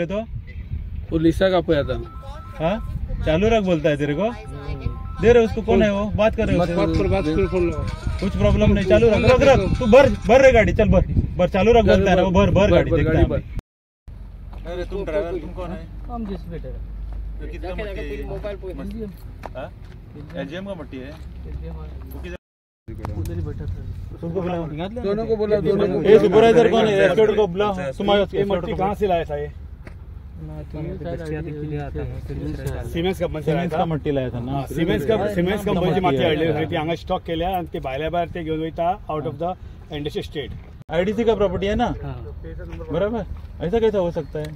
तो पुलिसा का आता। हाँ चालू रख बोलता है तेरे को, दे रहे उसको। कौन है वो? बात कर रहे हो, बात कर, कुछ प्रॉब्लम नहीं, चालू रख रख रख तू भर भर रे गाड़ी, चल भर भर, चालू रख बोलता है ना वो, भर भर गाड़ी। देखता है। अरे तुम ड्राइवर, तुम कौन है? हम जिस बेटे तो कितना मट्टी है? हां एलजीएम का मट्टी है। उधर ही बैठा था, तुमको बुलाओ, दोनों को बुलाओ, दोनों को। ए सुपरवाइजर कौन है? एस्केटर को बुलाओ। तुम आओ। ये मट्टी कहां से लाया था? ये सिमेंस कंपनी सिमेंस का मट्टी लाया था ना? सिमेंस का, सिमेंस कंपनीची माती हाडली थंय, ती हांगा स्टॉक केल्या आनी ती भायल्या भायर ते घेवन वयता out of the industry state. IDC का प्रॉपर्टी है ना, बराबर? ऐसा कैसा हो सकता है?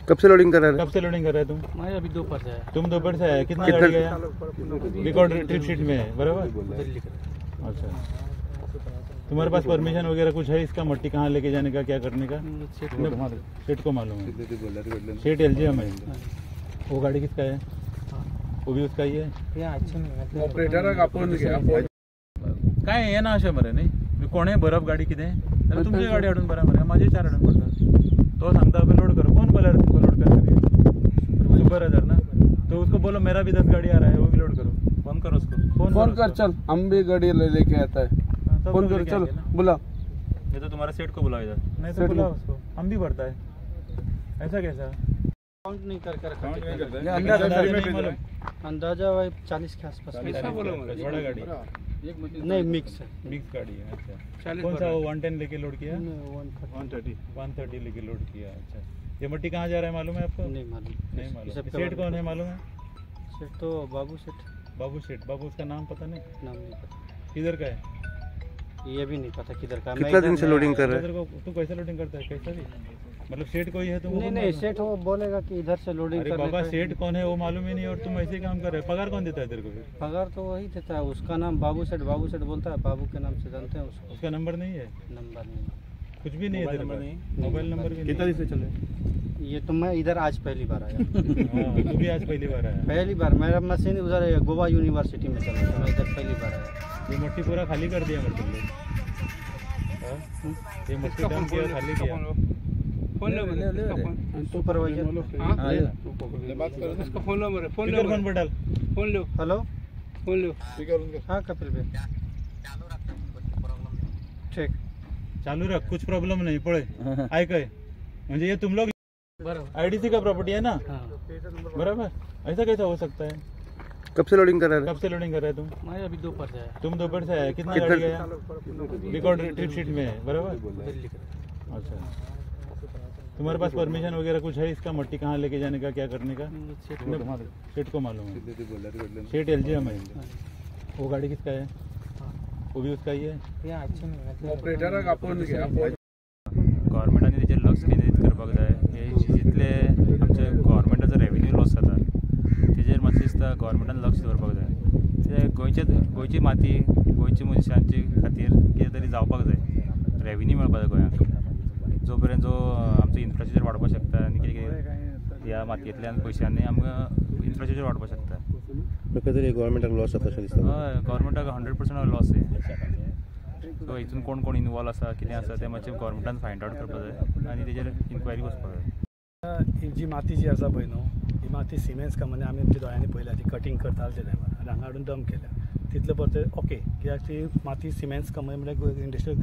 कब से लोडिंग कर रहे हैं? कब से लोडिंग कर रहे हैं तुम? मैं अभी दोपहर से आया। तुम दोपहर से आया? कितना गाड़ी गया? रिकॉर्ड ट्रिप शीट में है, बराबर? अच्छा, तुम्हारे पास परमिशन वगैरह कुछ है इसका, मट्टी कहाँ लेके जाने का, क्या करने का? सेठ को मालूम है। सेठ एलजीएम है। वो गाड़ी किसका है? वो भी उसका ही है। काय हे ना अशें मरे न्ही, कोणें भरप गाडी कितें जाल्यार तुमची गाडी हाडून भरा मरे, म्हाजी चार हाडून पडटा। तो सांगता लोड करो, कौन बोला लोड कर? सुपरवाइजर ना, तो उसको बोलो मेरा भी 10 गाड़ी आ रहा है, वो भी लोड करो। फोन करो उसको, फोन कर, चल हम भी गाड़ी लेके आता है, फोन कर, चल बुला। ये तो तुम्हारा सेठ को बुलाओ इधर, नहीं तो बुलाओ उसको, हम भी भरता है। ऐसा कैसा? काउंट नहीं कर कर अंदाजा भाई 40 के आसपास। बड़ा गाड़ी नहीं, मिक्स है, मिक्स गाड़ी है। अच्छा, कौन सा वो 110 लेके लोड किया? 130 130 लेके लोड किया। अच्छा, ये मट्टी कहाँ जा रहा है मालूम है आपको? नहीं मालूम, नहीं मालूम। सेठ कौन है मालूम है? सेठ तो बाबू सेठ। बाबू सेठ, बाबू उसका नाम पता नहीं? नाम नहीं पता। किधर का है? ये भी नहीं पता किधर का। कितना दिन से लोडिंग कर रहे हैं? तू कैसे लोडिंग करता है? कैसा भी मतलब सेठ कोई है तुमको? नहीं नहीं, सेठ वो बोलेगा कि इधर से लोडिंग। अरे बाबा सेठ कौन है वो मालूम ही नहीं और तुम ऐसे काम कर रहे हो। पगार कौन देता है तेरे को फिर? पगार तो वही देता है, उसका नाम बाबू सेठ, बाबू सेठ बोलता है, बाबू के नाम से जानते हैं उसको। उसका नंबर नहीं है? नंबर नहीं, कुछ भी नहीं है तेरे पास? मोबाइल नंबर भी नहीं। कितना दिन से चल रहे? ये तो मैं इधर आज पहली बार आया। तू भी आज पहली बार आया? पहली बार। मेरा मशीन उधर गोवा यूनिवर्सिटी में चला था, मैं इधर पहली बार आया। ये मट्टी पूरा खाली कर दिया मेरे को। ये मट्टी डंप किया, खाली किया। फोन नंबर सुपरवाइजर बात करो, उसका फोन नंबर है, फोन नंबर फोन पर डाल, फोन लो। हेलो, फोन लो। हाँ कपिल भाई, ठीक, चालू रख, कुछ प्रॉब्लम नहीं पड़े। आय काय म्हणजे ये तुम लोग आईडीसी का प्रॉपर्टी है ना, बराबर? ऐसा कैसा हो सकता है? कब से लोडिंग कर रहे हैं? कब से लोडिंग कर रहे हैं तुम? मैं अभी दोपहर से आया। तुम दोपहर से आया? कितना गाड़ी गया? रिकॉर्ड ट्रिप शीट में है, बराबर? अच्छा, तुम्हारे पास परमिशन वगैरह कुछ है इसका, मट्टी कहाँ लेके जाने का, क्या करने का? सेठ को मालूम है। सेठ एलजीएम है। वो गाड़ी किसका है? वो भी उसका ही है। गव्हर्मेंटान तेजेर लक्ष केंद्रीत करपाक जाय। हे जितले आमचे गव्हर्मेंटाचो रेवेन्यू लॉस जाता तेजेर मातशें दिसता गव्हर्मेंटान लक्ष दवरपाक जाय। ते गोंयची माती गोंयच्या मनशांचे खातीर कितें तरी जावपाक जाय, रेवेन्यू मेळपाक जाय गोंयांक। जो पर्यंत जो आमचो इन्फ्रास्ट्रक्चर वाडोवपाक शकता आनी कितें कितें ह्या मातयेंतल्यान पयशांनी आमकां इन्फ्रास्ट्रक्चर वाडोवपाक शकता। गव्हर्मेंटाक लॉस जाता अशें दिसता? हय, गव्हर्मेंटाक 100% लॉस आहे। सो हितून कोण कोण इनवॉल्व आसा कितें आसा तें मातशें गव्हर्मेंटान फायंड आवट करपाक जाय आनी तेजेर इन्क्वायरी वचपाक जाय। जी माती जी आसा पळय न्हू, ही माती सिमेंट्स कंपनी आमी आमच्या दोळ्यांनी पळयल्या, ती कटींग करताले ते टायमार आनी हांगा हाडून डंप केल्या तितले परते ओके, कित्याक ती माती सिमेंट्स कंपनी म्हळ्यार इंडस्ट्रियल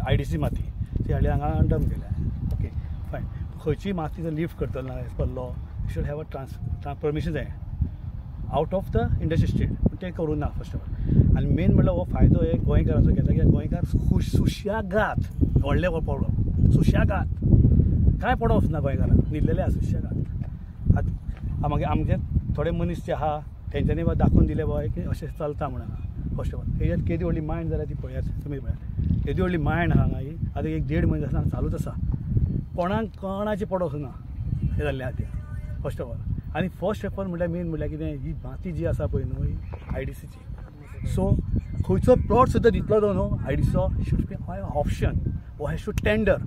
आयडीसी माती ती हाडली हांगा डंप केल्या। ओके फायन, खंयची माती जर लिफ्ट करतलो ना as per law you should have a permission जाय out of the industry state, पूण तें करूं ना फर्स्ट ऑफ ऑल। आनी मेन म्हणल्यार हो फायदो हे गोंयकारांचो घेता, कित्याक गोंयकार सुशेगाद, व्हडले पडलो सुशेगाद, कांय पडो वचना गोंयकारांक, न्हिदलेले आसा सुशेगाद। आतां मागीर आमचे थोडे मनीस जे आहा तेंच्यांनी दाखोवन दिले बाबा की अशें चलता म्हणून। फर्स्ट ऑफ ऑल हेजेर केदी व्हडली मायंड जाल्यार ती पळयात तुमी, पळयात केदी व्हडली मायंड आहा हांगा ही। आतां 1-1.5 म्हयने आसा चालूच आसा, कोणाक कोणाचें पडो वचना हें जाल्लें आहा तें फर्स्ट ऑफ ऑल। आनी फर्स्ट ऑफ ऑल म्हणल्यार मेन म्हणल्यार कितें, ही माती जी आसा पळय न्हू ही आयडीसीची, सो खंयचो प्लॉट सुद्दां दितलो तो न्हू आयडीसीचो should be option वो हॅज टू टेंडर।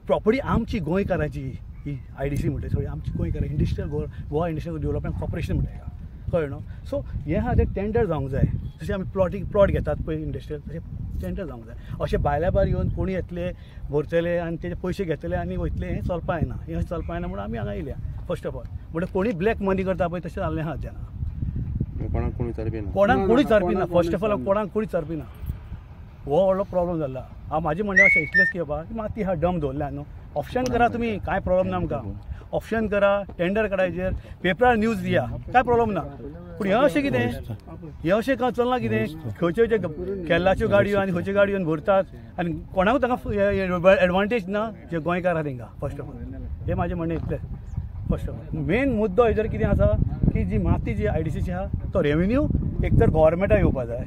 प्रॉपर्टी आमची गोंयकारांची ही आयडीसी म्हणटा सगळी आमची गोंयकार, industrial Goa industrial development corporation म्हणटा हेका, कळ्ळें न्हू। सो हें आहा तें टेंडर जावंक जाय, जशें आमी प्लॉट घेतात पळय इंडस्ट्रियल, तशें टेंडर जावंक जाय. अशें भायल्या भायर येवन कोणी येतले भरतले आनी तेजे पयशे घेतले आनी वयतले हें चलपा येना, हें चलपा येना म्हणून आमी हांगा येयल्या. फर्स्ट ऑफ ऑल म्हणजे कोणी ब्लॅक मनी करता पळय तशें जाल्लें आहा तेन्ना, कोणाक कोणी विचारपी ना, कोणाक कोणी विचारपी ना. फर्स्ट ऑफ ऑल कोणाक कोणी विचारपी ना, हो व्हडलो प्रॉब्लम जाला. हांव म्हाजें म्हणणें अशें इतलेंच की बाबा माती हा डम दवरल्या न्हू, ऑप्शन करा तुमी, कांय प्रॉब्लम ना आमकां, ऑप्शन करा, टेंडर काडायचेर पेपरार न्यूज दिया, कांय प्रॉब्लम ना. पूण हें अशें कितें, हें अशें चलना कितें, खंयच्यो जे केरलाच्यो गाडयो आनी खंयच्यो गाडयो भरतात आनी कोणाकूच तांकां एडवांटेज ना जे गोंयकार आहा तेंकां. फर्स्ट ऑफ ऑल हें म्हाजें म्हणणें इतलें. फर्स्ट ऑफ ऑल मेन मुद्दो हेजेर कितें आसा की जी माती जी आयडीसीची आहा तो रेवेन्यू एक तर गोवोरमेंटाक येवपा जाय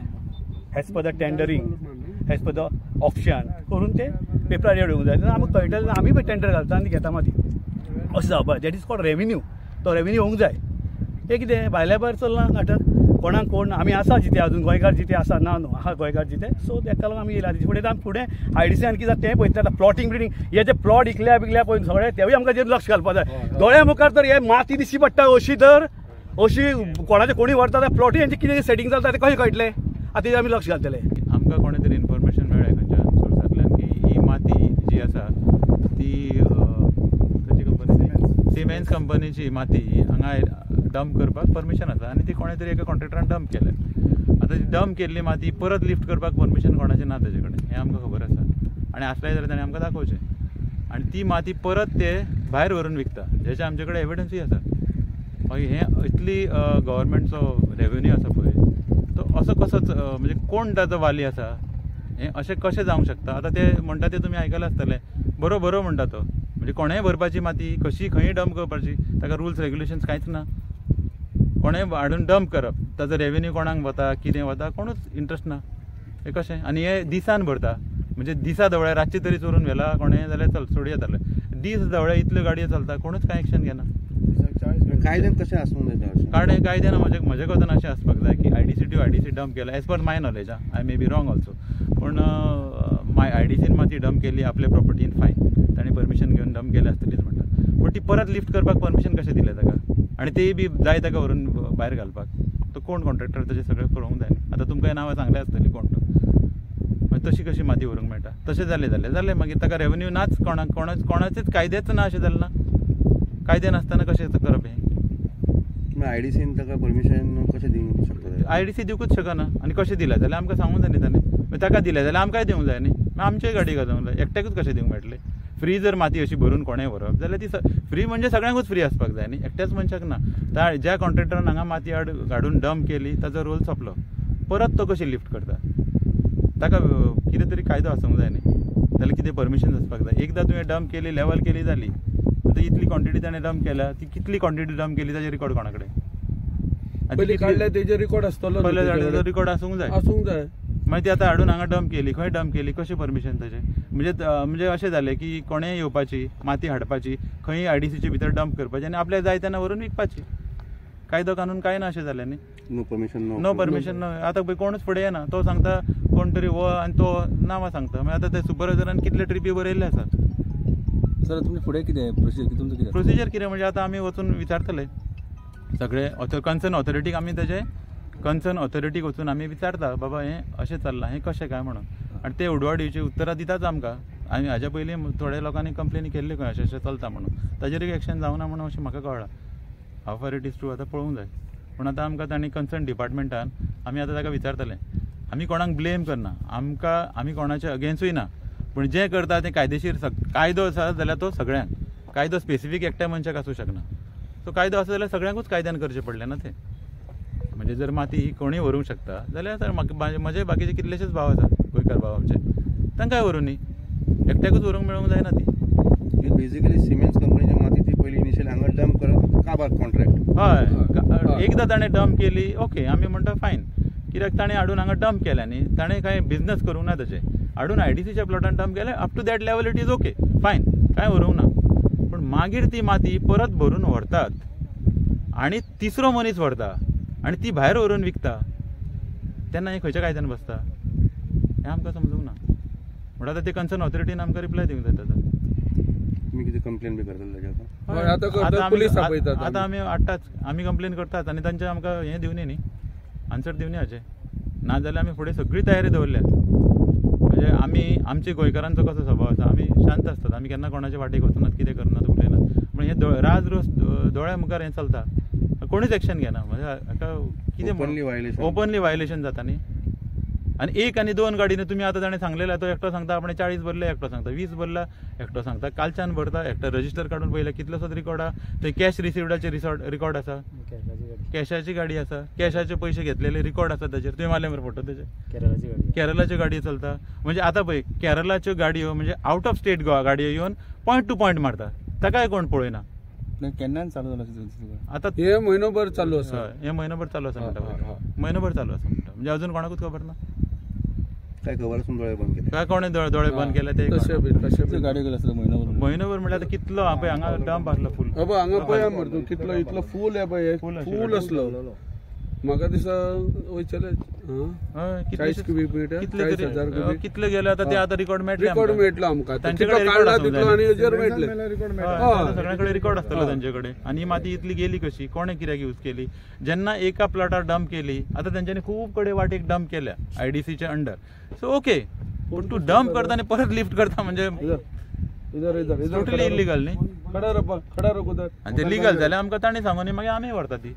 as per the tendering, as per the option करून ते पेपरार येवंक जाय. आमकां कळटलें आमी पळय टेंडर घालता आनी घेता माती, अशें जावपा. That is called revenue, तो रेवेन्यू येवंक जाय. तें कितें भायल्या भायर चल्लां नाटक, कोणाक कोण आमी आसा जिते अजून गोंयकार जिते आसा ना न्हू आहा गोंयकार जिते, सो तेका लागून आमी येयला. तेजे फुडें आमी फुडें आयडीसी आनी कितें जाता तें पळयतले. आतां प्लॉटींग ब्लिटींग हे जे प्लॉट इकल्या बिकल्या पळय सगळे तेवूय आमकां जें लक्ष घालपा जाय. दोळ्या मुखार तर हे माती दिश्टी पडटा अशी, तर अशी कोणाचे कोणी व्हरता त्या प्लॉटी हेंचें कितें सेटींग चलता तें कशें कळटलें, आतां तेजेर आमी लक्ष घालतले. आमकां कोणें तरी इन्फॉर्मेशन मेळ्ळें खंयच्या सोर्सांतल्यान की ही माती जी आसा ती खंयची कंपनी, सिमेंट्स कंपनीची माती हांगा डंप करपाक परमिशन आसा आनी ती कोणें तरी एका कॉन्ट्रॅक्टरान डंप केल्या. आतां ती डंप केल्ली माती परत लिफ्ट करपाक परमिशन कोणाचें ना ताजे कडेन, हें आमकां खबर आसा आनी आसलें जाल्यार ताणें आमकां दाखोवचें. आनी ती माती परत ते भायर व्हरून विकता, जेचे आमचे कडेन एविडन्सूय आसा. मागीर हें इतली गव्हर्मेंटचो रेवेन्यू आसा पळय तो असो कसोच म्हणजे कोण ताजो वाली आसा, हें अशें कशें जावंक शकता. आतां ते म्हणटा तें तुमी आयकलां आसतलें, बरो म्हणटा तो, म्हणजे कोणेंय भरपाची माती कशी खंय डंप करपाची, ताका रुल्स रेगुलेशन्स कांयच ना. कोणेंय हाडून डंप करप, ताजो रेवेन्यू कोणाक वता कितें वता कोणूच इंट्रस्ट ना, हें कशें. आनी हे दिसान भरता, म्हणजे दिसा धवळ्या रातचे तरी चोरून व्हेला कोणें जाल्यार चल सोडया जातालें, दीस धवळ्या इतल्यो गाडयो चलता कोणूच कांय एक्शन घेना. कायद्यान कशें आसूंक जाय, कारण कायद्यान म्हज्या कोतान अशें आसपाक जाय की आयडीसी टू आयडीसी डंप केला, as per my knowledge, I may be wrong also, पूण my आयडीसीन माती डंप केली आपल्या प्रॉपर्टीन फायन, ताणें परमिशन घेवन डंप केली आसतलीच म्हणटा, पूण ती परत लिफ्ट करपाक परमिशन कशें दिलें ताका, आनी तेय बी जाय ताका व्हरून भायर घालपाक, तो कोण कॉन्ट्रॅक्टर ताजें सगळें करूंक जाय. आतां तुमकां नांवां सांगलें आसतलीं कोण तो, मागीर तशी कशी माती व्हरूंक मेळटा. तशें जालें जालें जालें मागीर ताका रेवेन्यू नाच, कोणाक कोणाचेच कायदेच ना अशें जालें ना, कायदे नासतना कशें करप हें. आयडीसीन ताका परमिशन कशें दिवंक शकता, आयडीसी दिवंकूच शकना. आनी कशें दिलें जाल्यार आमकां सांगूंक जाय न्ही ताणें, मागीर ताका दिलें जाल्यार आमकांय दिवंक जाय न्ही, मागीर आमचेय गाडी घालूंक जाय, एकट्याकूच कशें दिवंक मेळटलें. फ्री जर माती अशी भरून कोणेंय व्हरप जाल्यार ती फ्री म्हणजे सगळ्यांकूच फ्री आसपाक जाय न्ही, एकट्याच मनशाक ना. ज्या कॉन्ट्रॅक्टरान हांगा माती हाडून डंप केली ताजो रोल सोंपलो, परत तो कशी लिफ्ट करता, ताका कितें तरी कायदो आसूंक जाय न्ही, जाल्यार कितें परमिशन आसपाक जाय. एकदां तुवें डंप केली लेवल केली जाली, आतां इतली क्वॉन्टिटी ताणें डंप केल्या, ती कितली क्वॉन्टिटी डंप केली ताजें रिकॉर्ड कोणा कडेन, पयलीं काडल्या तेजेर रिकॉर्ड आसतलो, पयलीं रिकॉर्ड आसूंक जाय, आसूंक जाय. मागीर ती आतां हाडून हांगा डंप केली, खंय डंप केली, कशें परमिशन ताजें, म्हणजे म्हणजे अशें जालें की कोणेंय येवपाची माती हाडपाची खंय आयडीसीचे भितर डंप करपाची आनी आपल्याक जाय तेन्ना व्हरून विकपाची, कायदो कानून कांय ना अशें जालें न्ही. No permission, no permission no. आतां पळय कोणूच फुडें येना, तो सांगता कोण तरी हो आनी तो नांवां सांगता, मागीर आतां ते सुपरवायजरान कितले ट्रिपी बरयल्ले आसात. सर तुमचें फुडें कितें प्रोसिजर, तुमचें कितें प्रोसिजर कितें म्हणजे आतां आमी वचून विचारतले सगळे कन्सर्न ऑथॉरिटीक, आमी ताजे कन्सर्न ऑथॉरिटीक वचून आमी विचारता बाबा हें अशें चल्लां हें कशें काय म्हणून, आनी ते उडवाडीची उत्तरां दिताच आमकां. आनी हाज्या पयलीं थोड्या लोकांनी कंप्लेनी केल्ली खंय अशें अशें चलता म्हणून, ताजेरूय एक्शन जावना म्हणून अशें म्हाका कळ्ळां. How far it is true आतां पळोवंक जाय, पूण आतां आमकां तांणी कन्सर्न डिपार्टमेंटान आमी आतां ताका विचारतले. आमी कोणाक ब्लेम करना, आमकां आमी कोणाचे अगेन्स्टूय ना, पूण जें करता तें कायदेशीर, कायदो आसा जाल्यार तो सगळ्यांक, कायदो स्पेसिफीक एकट्या मनशाक आसूं शकना, सो कायदो आसा जाल्यार सगळ्यांकूच कायद्यान करचें पडलें ना तें. म्हणजे जर माती ही कोणूय व्हरूंक शकता जाल्यार सर म्हाका म्हजे बाकीचे कितलेशेच भाव आसा गोंयकार भाव आमचे, तांकांय व्हरूं न्ही, एकट्याकूच व्हरूंक मेळूंक जायना ती. बेसिकली सिमेंट्स कंपनीची माती ती पयलीं इनिशियल हांगा डंप करप काबार कॉन्ट्रॅक्ट, हय एकदां ताणें डंप केली ओके आमी म्हणटा फायन, कित्याक ताणें हाडून हांगा डंप केल्या न्ही, ताणें कांय बिजनस करूंक ना ताचें, हाडून आयडीसीच्या प्लॉटान डंप केलें, up to that level it is okay fine, कांय व्हरूंक ना. पूण मागीर ती माती परत भरून व्हरतात आनी तिसरो मनीस व्हरता आनी ती भायर व्हरून विकता, तेन्ना हें खंयच्या कायद्यान बसता हें आमकां समजूंक ना. म्हणटा आतां ते कन्सर्न ऑथॉरिटीन आमकां रिप्लाय दिवंक जाय. आतां तुमी कितें कंप्लेन बी करतले ताजेर? आतां आतां आमी हाडटाच, आमी कंप्लेन करतात आनी तांचे आमकां हें दिवनी न्ही, आन्सर दिवनी हाचें, ना जाल्यार आमी फुडें सगळी तयारी दवरल्या. म्हणजे आमी आमचे गोंयकारांचो कसो स्वभाव आसा, आमी शांत आसतात, आमी केन्ना कोणाच्या वाटेक वचनात, कितें करनात, उलयनात. पूण हें राज रोज दोळ्या मुखार हें चलता, कोणूच एक्शन घेना. म्हणजे हाका कितें ओपनली व्हायलेशन जाता न्ही. आनी एक आनी दोन गाडीने तुमी आतां ताणें सांगलेलें, तो एकटो सांगता आपणें 40 भरले, एकटो सांगता 20 भरला, एकटो सांगता कालच्यान भरता, एकटो रजिस्टर काडून पळयला कितलोसोच रिकॉर्ड आहा, थंय कॅश रिसिव्डाचे रिकॉर्ड आसा, कॅशाची गाडी आसा, कॅशाचे पयशे घेतलेले रिकॉर्ड आसा ताचेर. तुवें मारले मरे फोटो तेजे? केरलाच्यो गाडयो चलता. म्हणजे आतां पळय केरलाच्यो गाडयो म्हणजे आउट ऑफ स्टेट गाडयो येवन पॉयंट टू पॉयंट मारता, ताकाय कोण पळयना. केन्ना चालू जालां आतां? हे म्हयनोभर चालू आसा, हे म्हयनोभर चालू आसा म्हणटा, म्हयनोभर चालू आसा म्हणटा. म्हणजे अजून कोणाकूच खबर ना, काय खबर आसून दोळे बंद केले, काय कोणें दोळे बंद केले ते गाडी गेले आसले म्हयनोभर. म्हयनोभर म्हणल्यार आतां कितलो पळय हांगा डंप आसलो फूल, अबा हांगा पळय मरे तूं कितलो इतलो फूल हे पळय फूल आसलो. म्हाका दिसा वयचेले 40 क्युबीक मिटर, 40,000 कितले गेले आतां ते आतां रिकॉर्ड मेळटले, रिकॉर्ड मेळटलो आमकां, काडला तितलो आनी हेजेर मेळटले, सगळ्या कडेन रिकॉर्ड आसतलो तांचे कडेन. आनी ही माती इतली गेली कशी, कोणें कित्याक यूज केली? जेन्ना एका प्लॉटार डंप केली, आतां तेंच्यांनी खूब कडेन वाटेक डंप केल्या आयडीसीच्या अंडर, सो ओके, पूण तूं डंप करता आनी परत लिफ्ट करता म्हणजे टोटली इलिगल न्ही. आनी ते लिगल जाल्यार आमकां तांणी सांगून मागीर आमी व्हरता ती.